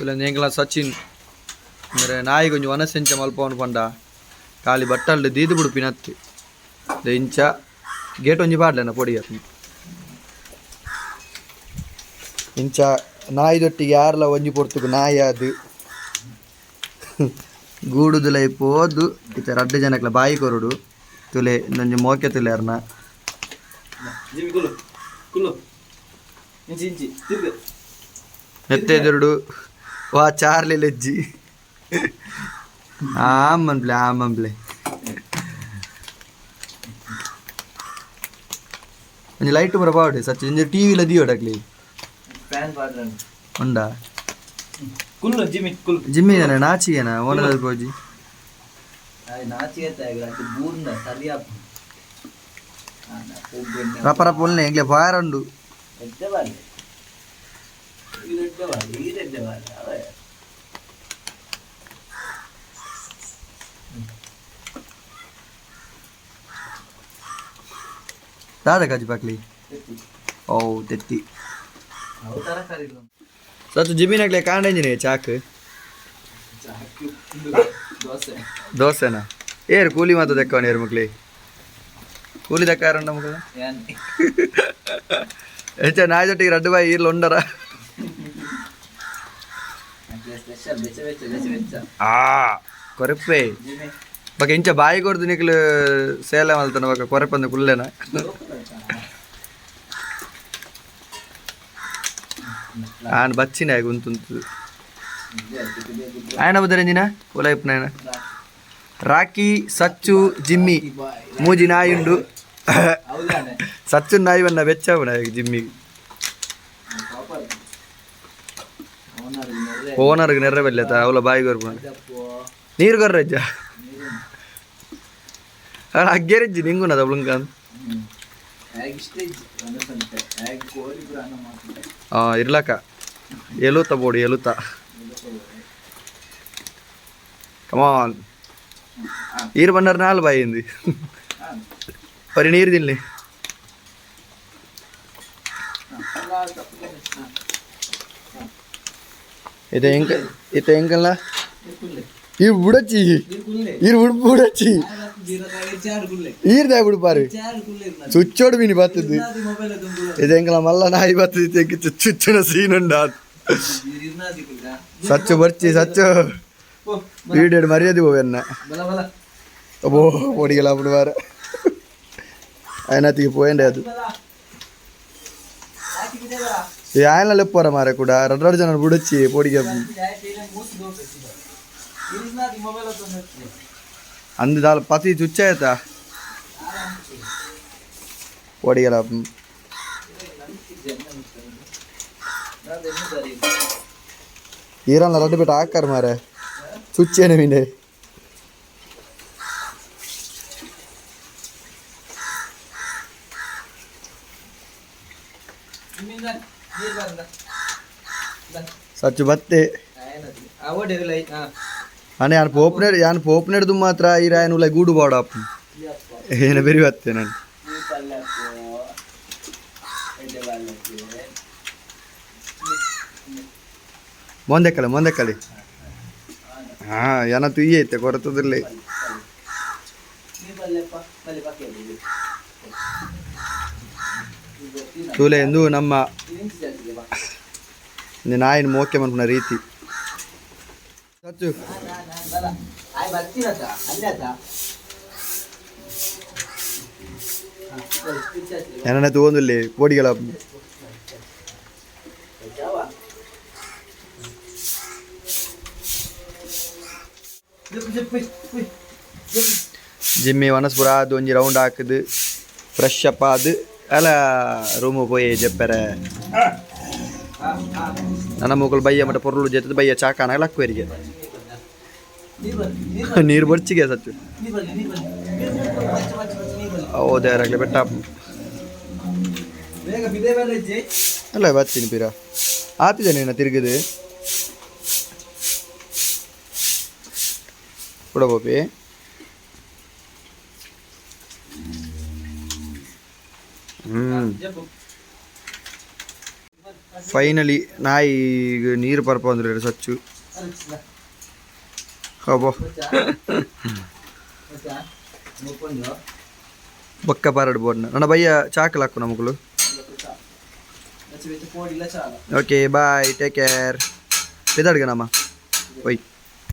ಎಂಕಲ ಸಚಿನ್ ಅಂದರೆ ನಾಯಿ ಕೊಂಚ ವನಸೆಂಚ ಮಲ್ಪವನು ಪಂಡ ಖಾಲಿ ಬಟ್ಟಲ್ಡ್ ದೀದು ಬುಡುಪಿನತ್ತಿ ಇಂಚ ಗೇಟ್ ಒಂಜಿ ಪಾಡ್ಲೆನ ಪೊಡಿ ಆತ್ನ ಇಂಚ ನಾಯಿದೊಟ್ಟಿಗೆ ಯಾರ್ಲ ಒಂಜಿ ಪೊರ್ತುಗು ನಾಯಿ ಅದು ಗೂಡುದುಲೈ ಪೋದು ಇತ್ತೆ ರಡ್ಡ್ ಜನಕ್ಲ ಬಾಯಿ ಕೊರಡು ತುಲೆ ಇಂದೊಂಜಿ ಮೋಕೆ ತುಲೆ ಅರ್ನ. ಜಿಮ್ಮಿ ಕುಲ್ಲು ಕುಲ್ಲು ಇಂಚಿ ಇಂಚಿ ತಿರ್ಗ. ನೆತ್ತೆದುರುಡು ವಾ ಚಾರ್ಲಿ ಲೆಜ್ಜಿ ಆಮನ್ಪ್ಲೆ ಆಮನ್ಪ್ಲೆ ಒಂಜಿ ಲೈಟ್ ಪೂರ ಪಾವಡೆ ಸಚ್ಚ ಒಂಜಿ ಟಿವಿ ಲ ದಿಯೋಡಕ್ಲಿ. Fan ಪಾಡ್ರನ್. ಉಂಡಾ? Kullu Jimmy Kullu. Jimmy ಜನ ನಾಚಿಗೆನಾ ಓನದ ಪೋಜಿ. ನಾಚಿಗೆ ಅದು ಬೂರ್ನ ಸರಿಯಾಪ್. ರಪ ರಪ ಒಲ್ಲೆ ಎಂಗ್ಲೆ ಫೈರ್ ಉಂಡು. ಎಡ್ಡೆ ಬಾಲೆ ಈರೆಡ್ಡೆ ಬಾಲೆ ಈರೆಡ್ಡೆ ಬಾಲೆ ಅವೇ. ದಾದ ಕಾಜಿ ಪಾಕ್ಲಿ ಓ ತೆತ್ತಿ. ಅವು ತರಕಾರಿ. ಸತ್ತು ಜಿಮ್ಮಿನಕ್ಲೆ ಕಾಂಡೆಂಜಿನೆ ಚಾಕ್. ಚಾಕು ದೋಸೆ. ದೋಸೆನಾ? ಏರು ಕೂಲಿ ಮಾತ ದೆಕ್ಕವನ ಏರು ಮಕ್ಳಿ ಕೂಲಿ ದಕ್ಕಾರಂಡ ಮಕ್ಕಳ. ಏನ್? ಹೆಚ್ಚ ನಾಯಿ ಜೊಟ್ಟಿಗೆ ರಡ್ಡು ಬಾಯಿ ಈರ್ಲ ಉಂಡರ. ಸ್ಪೆಷಲ್ ಬೆಚ್ಚ ಬೆಚ್ಚ ಬೆಚ್ಚ ಬೆಚ್ಚ. ಆ ಕೊರಪೆ. ಜಿಮ್ಮಿ. ಬಕ ಇಂಚ ಬಾಯಿ ಕೊರ್ದು ನಿಕ್ಲು ಸೇಲೆ ಮಲ್ತನ ಬಕ ಕೊರಪಂದು ಕುಲ್ಲೆನ. ಆನ್ ಬಚ್ಚಿನ ಗುಂತುಂತು ఆయన ಬುದರಂಜಿನ ಉಲೈಪ್ನಾಯನ ರಾಕಿ ಸಚ್ಚು ಜಿಮ್ಮಿ ಮೂಜಿ ನಾಯುಂಡು. ಹೌದಾನೆ. ಸಚ್ಚು ನಾಯಿ ಬನ್ನ ಬೆಚ್ಚಾವು ನಾಯಿ ಜಿಮ್ಮಿ. ಓನರ್ಗೆ ನೆರ್ರೆ ಬಲ್ಲೆತ ಅವಲ ಬಾಯಿ ಕೊರ್ಪುನ ನೀರು ಕೊರ್ರಜ್ಜ ಅಗ್ಗೆರೆಜ್ಜಿ ನಿಂಗುನದ ಉಳುಂಕ. ಇರ್ಲಕ್ಕ ಎಲುತ ಬೋಡು ಎಲುತ ಕಮಾನ್ ಈರು ಬನ್ನರ್ ನಾಲ್ ಬಾಯಿಂది పరి నీరు తినలే. ಇದು ಎಂಕ ಇತ್ತೆ ಎಂಕಲ್ಲ ಈ ಬುಡಚ್ಚಿ ಈರು ಉಡುಪು ಬುಡಚ್ಚಿ ಈರ್ದ ಬುಡುಪಾರು ಚುಚ್ಚೋಡು ಮೀನು ಬತ್ತದು. ಇದು ಎಂಕಲ ಮಲ್ಲ ನಾಯಿ ಬತ್ತದು ಎಂಕ ಚುಚ್ಚುನ ಸೀನ್ ಉಂಡ. ಸಚ್ಚು ಬರ್ಚಿ ಸಚ್ಚು ವೀಡಿಯೋ ಮರ್ಯಾದೆ ಹೋವೆನ್ನ ಅಬ್ಬೋ పొడిగల అప్పుడు వారు ఆయన పోయండి ಅದು ಈ ఆయన ಲೆಪ್ಪರ ಮಾರೆ ಕೂಡ ರಡ್ಡು ರಡ್ಡು ಜನ ಬುಡಚ್ಚಿ ಪೊಡಿಗೆ ಅಂದು ದಾಲ ಪತಿ ಚುಚ್ಚಾಯ್ತ ಪೊಡಿಗಲ. ಈರಲ್ಲ ರಡ್ಡು ಬಿಟ್ಟು ಹಾಕಾರ ಮಾರೆ ಚುಚ್ಚೇನೆ ಮೀನೆ. ಸಚ್ಚು ಬತ್ತೆ ಅಣ್ಣ ಯಾನ್ ಪೋಪ್ನೇಡ್ ಯಾನ್ ಪೋಪ್ನೇಡ್ದು ಮಾತ್ರ ಈ ರಾಯನ್ ಉಲ್ಲ ಗೂಡು ಬಾಡಪ್ಪ ಏನ ಬೆರಿ ಬತ್ತೆ ನಾನು ಮೊಂದೆಕ್ಕಲೆ ಮೊಂದೆಕ್ಕಲೆ ಹಾ ಏನ ತುಯ್ಯ ಐತೆ ಕೊರತದಿರ್ಲಿ. ತೂಲೆ ಎಂದು ನಮ್ಮ ನಾಯಿನ ಮೋಕೆ ಮನ್ಪುನ ರೀತಿ ಸಚ್ಚು. ಏನನ್ನ ತಗೊಂದಿಲ್ಲ ಪೋಡಿಗಳ. ಜಿಮ್ಮಿ ವನಸ್ಪುರ ಅದು ಒಂಜಿ ರೌಂಡ್ ಹಾಕುದು ಫ್ರೆಶ್ ಅಪ್ ಆದು ಅಲ್ಲ ರೂಮು ಪೋಯಿ ಜೆಪ್ಪರೆ ನನ್ನ ಮಕ್ಕಳು ಬಯ್ಯ ಮಟ್ಟ ಪೊರ್ಲು ಜೊತೆ ಬಯ್ಯ ಚಾಕಾನ ಲಕ್ಕುವರಿಗೆ ನೀರು ಬರ್ಚಿಗೆ ಸಚ್ಚು ಹೌದು ಬೆಟ್ಟ ಅಲ್ಲ ಬತ್ತೀನಿ ಪೀರ ಆತಿದ್ದೇನೆ ತಿರುಗಿದೆ ಕೂಡ ಬೋಪಿ. ಹ್ಮ್. ಫೈನಲಿ ನಾಯಿ ನೀರು ಪರ್ಪ ಅಂದ್ರೆ ಸಚ್ಚು. ಹಬೋ. ಬೊಕ್ಕ ಪಾರಡ್ ಬೋರ್ನ ನನ್ನ ಬಯ್ಯ ಚಾಕಲ್ ಹಾಕು ನಮಗುಲು. Okay, bye, take care. ಪಿದಾಡ್ಗೆ ನಮ್ಮ ಒಯ್.